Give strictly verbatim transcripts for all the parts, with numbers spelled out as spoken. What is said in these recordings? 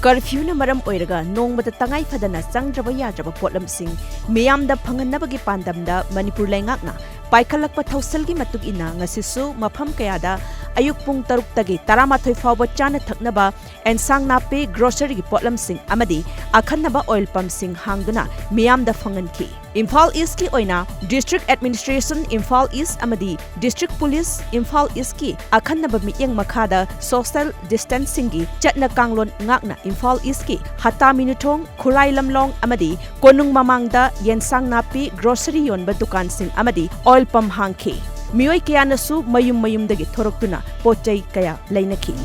ꯀꯔꯐ꯭ꯌꯨꯅ ꯃꯔꯝ ꯑꯣꯏꯔꯒ ꯅꯣꯡꯃꯗ ꯇꯉꯥꯏ ꯐꯗꯅ ꯆꯪꯗ꯭ꯔꯕ ꯌꯥꯗ꯭ꯔꯕ ꯄꯣꯠꯂꯝꯁꯤꯡ ꯃꯤꯌꯥꯝꯗ ꯐꯪꯍꯟꯅꯕꯒꯤ ꯄꯥꯟꯗꯝꯗ ꯃꯅꯤꯄꯨꯔ ꯂꯩꯉꯥꯛꯅ ꯄꯥꯏꯈꯠꯂꯛꯄ ꯊꯧꯁꯤꯜꯒꯤ ꯃꯇꯨꯡ ꯏꯟꯅ ꯉꯁꯤꯁꯨ ꯃꯐꯝ ꯀꯌꯥꯗ ꯑꯌꯨꯛ ꯄꯨꯡ ꯇꯔꯨꯛꯇꯒꯤ ꯇꯔꯥꯃꯥꯊꯣꯏ ꯐꯥꯎꯕ ꯆꯥꯅ ꯊꯛꯅꯕ, ꯑꯦꯟꯁꯥꯡ ꯅꯥꯄꯤ, ꯒ꯭ꯔꯣꯁꯔꯤꯒꯤ ꯄꯣꯠꯂꯝꯁꯤꯡ ꯑꯃꯗꯤ ꯑꯈꯟꯅꯕ ꯑꯣꯏꯜ ꯄꯝꯁꯤꯡ ꯍꯥꯡꯗꯨꯅ ꯃꯤꯌꯥꯝꯗ ꯐꯪꯍꯟꯈꯤ꯫ ꯏꯝꯐꯥꯜ ꯏꯁꯀꯤ ꯑꯣꯏꯅ ꯗꯤꯁꯇ꯭ꯔꯤꯛ ꯑꯦꯗꯃꯤꯅꯤꯁꯇ꯭ꯔꯦꯁꯟ ꯏꯝꯐꯥꯜ ꯏꯁ ꯑꯃꯗꯤ ꯗꯤꯁꯇ꯭ꯔꯤꯛ ꯄꯨꯂꯤꯁ ꯏꯝꯐꯥꯜ ꯏꯁꯀꯤ ꯑꯈꯟꯅꯕ ꯃꯤꯠꯌꯦꯡ ꯃꯈꯥꯗ ꯁꯣꯁꯦꯜ ꯗꯤꯁꯇꯦꯟꯁꯤꯡꯒꯤ ꯆꯠꯅ ꯀꯥꯡꯂꯣꯟ ꯉꯥꯛꯅ ꯏꯝꯐꯥꯜ ꯏꯁꯀꯤ ꯍꯇꯥ ꯃꯤꯅꯨꯊꯣꯡ, ꯈꯨꯔꯥꯏ ꯂꯝꯂꯣꯡ ꯑꯃꯗꯤ ꯀꯣꯅꯨꯡ ꯃꯃꯥꯡꯗ ꯌꯦꯟꯁꯥꯡ ꯅꯥꯄꯤ, ꯒ꯭ꯔꯣꯁꯔꯤ ꯌꯣꯟꯕ ꯗꯨꯀꯥꯟꯁꯤꯡ ꯑꯃꯗꯤ ꯑꯣꯏꯜ ꯄꯝ ꯍꯥꯡꯈꯤ꯫ ꯃꯤꯑꯣꯏ ꯀꯌꯥꯅꯁꯨ ꯃꯌꯨꯝ ꯃꯌꯨꯝꯗꯒꯤ ꯊꯣꯔꯛꯇꯨꯅ ꯄꯣꯠ ꯆꯩ ꯀꯌꯥ ꯂꯩꯅꯈꯤ꯫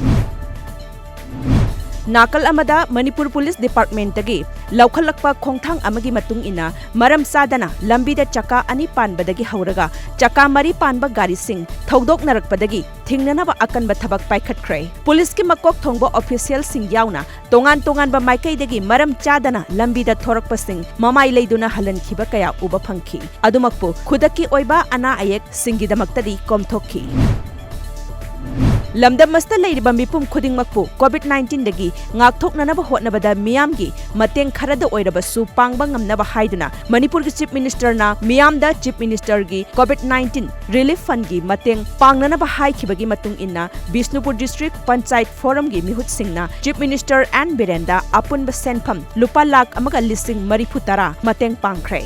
ꯅꯥꯀꯜ ꯑꯃꯗ ꯃꯅꯤꯄꯨꯔ ꯄꯨꯂꯤꯁ ꯗꯤꯄꯥꯔꯠꯃꯦꯟꯠꯇꯒꯤ ꯂꯧꯈꯠꯂꯛꯄ ꯈꯣꯡꯊꯥꯡ ꯑꯃꯒꯤ ꯃꯇꯨꯡ ꯏꯟꯅ ꯃꯔꯝ ꯆꯥꯗꯅ ꯂꯝꯕꯤꯗ ꯆꯀꯥ ꯑꯅꯤ ꯄꯥꯟꯕꯗꯒꯤ ꯍꯧꯔꯒ ꯆꯀꯥ ꯃꯔꯤ ꯄꯥꯟꯕ ꯒꯥꯔꯤꯁꯤꯡ ꯊꯧꯗꯣꯛꯅꯔꯛꯄꯗꯒꯤ ꯊꯤꯡꯅꯅꯕ ꯑꯀꯟꯕ ꯊꯕꯛ ꯄꯥꯏꯈꯠꯈ꯭ꯔꯦ꯫ ꯄꯨꯂꯤꯁꯀꯤ ꯃꯀꯣꯛ ꯊꯣꯡꯕ ꯑꯣꯐꯤꯁꯤꯌꯦꯜꯁꯤꯡ ꯌꯥꯎꯅ ꯇꯣꯉꯥꯟ ꯇꯣꯉꯥꯟꯕ ꯃꯥꯏꯀꯩꯗꯒꯤ ꯃꯔꯝ ꯆꯥꯗꯅ ꯂꯝꯕꯤꯗ ꯊꯣꯔꯛꯄꯁꯤꯡ ꯃꯃꯥꯏ ꯂꯩꯗꯨꯅ ꯍꯜꯍꯟꯈꯤꯕ ꯀꯌꯥ ꯎꯕ ꯐꯪꯈꯤ꯫ ꯑꯗꯨꯃꯛꯄꯨ ꯈꯨꯗꯛꯀꯤ ꯑꯣꯏꯕ ꯑꯅꯥ ꯑꯌꯦꯛꯁꯤꯡꯒꯤꯗꯃꯛꯇꯗꯤ ꯀꯣꯝꯊꯣꯛꯈꯤ꯫ ꯂꯝꯗꯝ ꯑꯁꯤꯗ ꯂꯩꯔꯤꯕ ꯃꯤꯄꯨꯝ ꯈꯨꯗꯤꯡꯃꯛꯄꯨ ꯀꯣꯚꯤꯗ ꯅꯥꯏꯟꯇꯤꯟꯗꯒꯤ ꯉꯥꯛꯊꯣꯛꯅꯅꯕ ꯍꯣꯠꯅꯕꯗ ꯃꯤꯌꯥꯝꯒꯤ ꯃꯇꯦꯡ ꯈꯔꯗ ꯑꯣꯏꯔꯕꯁꯨ ꯄꯥꯡꯕ ꯉꯝꯅꯕ ꯍꯥꯏꯗꯨꯅ ꯃꯅꯤꯄꯨꯔꯒꯤ ꯆꯤꯐ ꯃꯤꯅꯤꯁꯇꯔꯅ ꯃꯤꯌꯥꯝꯗ ꯆꯤꯐ ꯃꯤꯅꯤꯁꯇꯔꯒꯤ ꯀꯣꯚꯤꯗ ꯅꯥꯏꯟꯇꯤꯟ ꯔꯤꯂꯤꯐ ꯐꯟꯒꯤ ꯃꯇꯦꯡ ꯄꯥꯡꯅꯅꯕ ꯍꯥꯏꯈꯤꯕꯒꯤ ꯃꯇꯨꯡ ꯏꯟꯅ ꯕꯤꯁꯅꯨꯄꯨꯔ ꯗꯤꯁꯇ꯭ꯔꯤꯛ ꯄꯟꯆꯥꯌꯠ ꯐꯣꯔꯝꯒꯤ ꯃꯤꯍꯨꯠꯁꯤꯡꯅ ꯆꯤꯐ ꯃꯤꯅꯤꯁꯇꯔ ꯑꯦꯟ ꯕꯤꯔꯦꯟꯗ ꯑꯄꯨꯟꯕ ꯁꯦꯟꯐꯝ ꯂꯨꯄꯥ ꯂꯥꯈ ꯑꯃꯒ ꯂꯤꯁꯤꯡ ꯃꯔꯤꯐꯨ ꯇꯔꯥ ꯃꯇꯦꯡ ꯄꯥꯡꯈ꯭ꯔꯦ꯫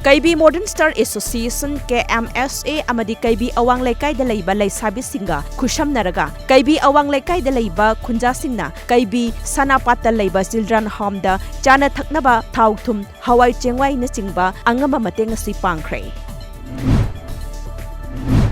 ꯀꯩꯕꯤ modern star association, K M S A, ꯑꯃꯗꯤ ꯀꯩꯕꯤ ꯑꯋꯥꯡ ꯂꯩꯀꯥꯏꯗ ꯂꯩꯕ ꯂꯩꯁꯥꯕꯤꯁꯤꯡꯒ ꯈꯨꯠꯁꯝꯅꯔꯒ ꯀꯩꯕꯤ ꯑꯋꯥꯡ ꯂꯩꯀꯥꯏꯗ ꯂꯩꯕ ꯈꯨꯟꯖꯥꯁꯤꯡꯅ ꯀꯩꯕꯤ ꯁꯅꯥꯄꯥꯠꯇ ꯂꯩꯕ ꯆꯤꯜꯗ꯭ꯔꯦꯟ ꯍꯣꯝꯗ ꯆꯥꯅ ꯊꯛꯅꯕ ꯊꯥꯎ ꯊꯨꯝ, ꯍꯋꯥꯏ ꯆꯦꯡꯋꯥꯏꯅꯆꯤꯡꯕ ꯑꯉꯝꯕ ꯃꯇꯦꯡ ꯑꯁꯤ ꯄꯥꯡꯈ꯭ꯔꯦ꯫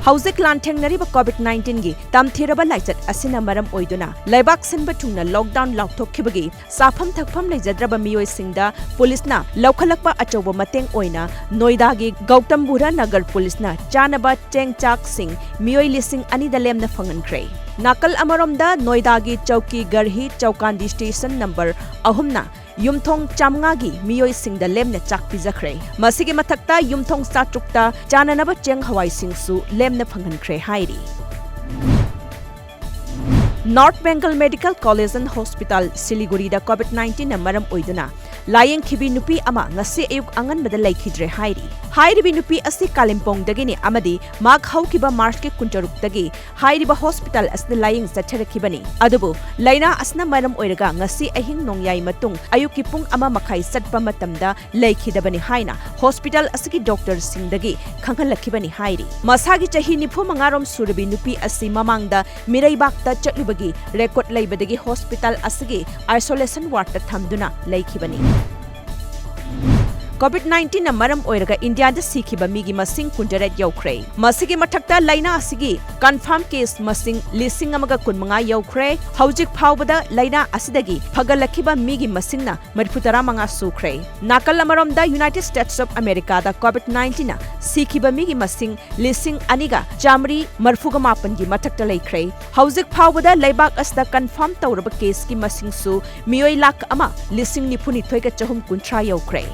ꯍꯧꯖꯤꯛ ꯂꯥꯟꯊꯦꯡꯅꯔꯤꯕ ꯀꯣꯚꯤꯗ ꯅꯥꯏꯟꯇꯤꯟꯒꯤ ꯇꯝꯊꯤꯔꯕ ꯂꯥꯏꯆꯠ ꯑꯁꯤꯅ ꯃꯔꯝ ꯑꯣꯏꯗꯨꯅ ꯂꯩꯕꯥꯛ ꯁꯤꯟꯕ ꯊꯨꯡꯅ ꯂꯣꯛꯗꯥꯎꯟ ꯂꯥꯎꯊꯣꯛꯈꯤꯕꯒꯤ ꯆꯥꯐꯝ ꯊꯛꯐꯝ ꯂꯩꯖꯗ꯭ꯔꯕ ꯃꯤꯑꯣꯏꯁꯤꯡꯗ ꯄꯨꯂꯤꯁꯅ ꯂꯧꯈꯠꯂꯛꯄ ꯑꯆꯧꯕ ꯃꯇꯦꯡ ꯑꯣꯏꯅ ꯅꯣꯏꯗꯥꯒꯤ ꯒꯧꯇꯝ ꯕꯨꯙ ꯅꯒꯔ ꯄꯨꯂꯤꯁꯅ ꯆꯥꯅꯕ ꯆꯦꯡ ꯆꯥꯛꯁꯤꯡ ꯃꯤꯑꯣꯏ ꯂꯤꯁꯤꯡ ꯑꯅꯤꯗ ꯂꯦꯝꯅ ꯐꯪꯍꯟꯈ꯭ꯔꯦ꯫ ꯅꯥꯀꯜ ꯑꯃꯔꯣꯝꯗ ꯅꯣꯏꯗꯥꯒꯤ ꯆꯧꯀꯤ ꯒꯔꯍꯤ ꯆꯧꯀꯥꯟꯗꯤ ꯁ꯭ꯇꯦꯁꯟ ꯅꯝꯕꯔ ꯑꯍꯨꯝꯅ ꯌꯨꯝꯊꯣꯡ ꯆꯥꯃꯉꯥꯒꯤ ꯃꯤꯑꯣꯏꯁꯤꯡꯗ ꯂꯦꯝꯅ ꯆꯥꯛ ꯄꯤꯖꯈ꯭ꯔꯦ꯫ ꯃꯁꯤꯒꯤ ꯃꯊꯛꯇ ꯌꯨꯝꯊꯣꯡ ꯆꯥꯇ꯭ꯔꯨꯛꯇ ꯆꯥꯅꯅꯕ ꯆꯦꯡ ꯍꯋꯥꯏꯁꯤꯡꯁꯨ ꯂꯦꯝꯅ ꯐꯪꯍꯟꯈ꯭ꯔꯦ ꯍꯥꯏꯔꯤ꯫ North Bengal Medical College and Hospital, ꯁꯤꯂꯤꯒꯨꯔꯤꯗ COVID nineteenꯅ ꯃꯔꯝ ꯑꯣꯏꯗꯨꯅ ꯂꯥꯌꯦꯡꯈꯤꯕꯤ ꯅꯨꯄꯤ ꯑꯃ ꯉꯁꯤ ꯑꯌꯨꯛ ꯑꯉꯟꯕꯗ ꯂꯩꯈꯤꯗ꯭ꯔꯦ ꯍꯥꯏꯔꯤ꯫ ꯍꯥꯏꯔꯤꯕꯤ ꯅꯨꯄꯤ ꯑꯁꯤ ꯀꯥꯂꯤꯝꯄꯣꯡꯗꯒꯤꯅꯤ ꯑꯃꯗꯤ ꯃꯍꯥꯛ ꯍꯧꯈꯤꯕ ꯃꯥꯔꯆꯀꯤ ꯀꯨꯟꯇꯔꯨꯛꯇꯒꯤ ꯍꯥꯏꯔꯤꯕ ꯍꯣꯁꯄꯤꯇꯥꯜ ꯑꯁꯤꯗ ꯂꯥꯌꯦꯡ ꯆꯠꯊꯔꯛꯈꯤꯕꯅꯤ꯫ ꯑꯗꯨꯕꯨ ꯂꯥꯏꯅꯥ ꯑꯁꯤꯅ ꯃꯔꯝ ꯑꯣꯏꯔꯒ ꯉꯁꯤ ꯑꯍꯤꯡ ꯅꯣꯡꯌꯥꯏ ꯃꯇꯨꯡ ꯑꯌꯨꯛꯀꯤ ꯄꯨꯡ ꯑꯃ ꯃꯈꯥꯏ ꯆꯠꯄ ꯃꯇꯝꯗ ꯂꯩꯈꯤꯗꯕꯅꯤ ꯍꯥꯏꯅ ꯍꯣꯁꯄꯤꯇꯥꯜ ꯑꯁꯤꯒꯤ ꯗꯣꯛꯇꯔꯁꯤꯡꯗꯒꯤ ꯈꯪꯍꯜꯂꯛꯈꯤꯕꯅꯤ ꯍꯥꯏꯔꯤ꯫ ꯃꯁꯥꯒꯤ ꯆꯍꯤ ꯅꯤꯐꯨ ꯃꯉꯥ ꯔꯣꯝ ꯁꯨꯔꯕꯤ ꯅꯨꯄꯤ ꯑꯁꯤ ꯃꯃꯥꯡꯗ ꯃꯤꯔꯩꯕꯥꯛꯇ ꯆꯠꯂꯨꯕꯒꯤ ꯔꯦꯀꯣꯔꯗ ꯂꯩꯕꯗꯒꯤ ꯍꯣꯁꯄꯤꯇꯥꯜ ꯑꯁꯤꯒꯤ isolation wardꯇ ꯊꯝꯗꯨꯅ ꯂꯩꯈꯤꯕꯅꯤ꯫ COVID nineteenꯅ ꯃꯔꯝ ꯑꯣꯏꯔꯒ ꯏꯟꯗꯤꯌꯥꯗ ꯁꯤꯈꯤꯕ ꯃꯤꯒꯤ ꯃꯁꯤꯡ ꯀꯨꯟꯇꯔꯦꯠ ꯌꯧꯈ꯭ꯔꯦ꯫ ꯃꯁꯤꯒꯤ ꯃꯊꯛꯇ ꯂꯥꯏꯅꯥ ꯑꯁꯤꯒꯤ confirm case ꯃꯁꯤꯡ ꯂꯤꯁꯤꯡ ꯑꯃꯒ ꯀꯨꯟꯃꯉꯥ ꯌꯧꯈ꯭ꯔꯦ꯫ ꯍꯧꯖꯤꯛ ꯐꯥꯎꯕꯗ ꯂꯥꯏꯅꯥ ꯑꯁꯤꯗꯒꯤ ꯐꯒꯠꯂꯛꯈꯤꯕ ꯃꯤꯒꯤ ꯃꯁꯤꯡꯅ ꯃꯔꯤꯐꯨ ꯇꯔꯥ ꯃꯉꯥ ꯁꯨꯈ꯭ꯔꯦ꯫ ꯅꯥꯀꯜ ꯑꯃꯔꯣꯝꯗ United States of Americaꯗ COVID nineteenꯅ ꯁꯤꯈꯤꯕ ꯃꯤꯒꯤ ꯃꯁꯤꯡ ꯂꯤꯁꯤꯡ ꯑꯅꯤꯒ ꯆꯥꯃꯔꯤ ꯃꯔꯤꯐꯨꯒ ꯃꯥꯄꯟꯒꯤ ꯃꯊꯛꯇ ꯂꯩꯈ꯭ꯔꯦ꯫ ꯍꯧꯖꯤꯛ ꯐꯥꯎꯕꯗ ꯂꯩꯕꯥꯛ ꯑꯁꯤꯗ confirm ꯇꯧꯔꯕ caseꯀꯤ ꯃꯁꯤꯡꯁꯨ ꯃꯤꯑꯣꯏ ꯂꯥꯈ ꯑꯃ ꯂꯤꯁꯤꯡ ꯅꯤꯐꯨ ꯅꯤꯊꯣꯏꯒ ꯆꯍꯨꯝ ꯀꯨꯟꯊ꯭ꯔꯥ ꯌꯧꯈ꯭ꯔꯦ꯫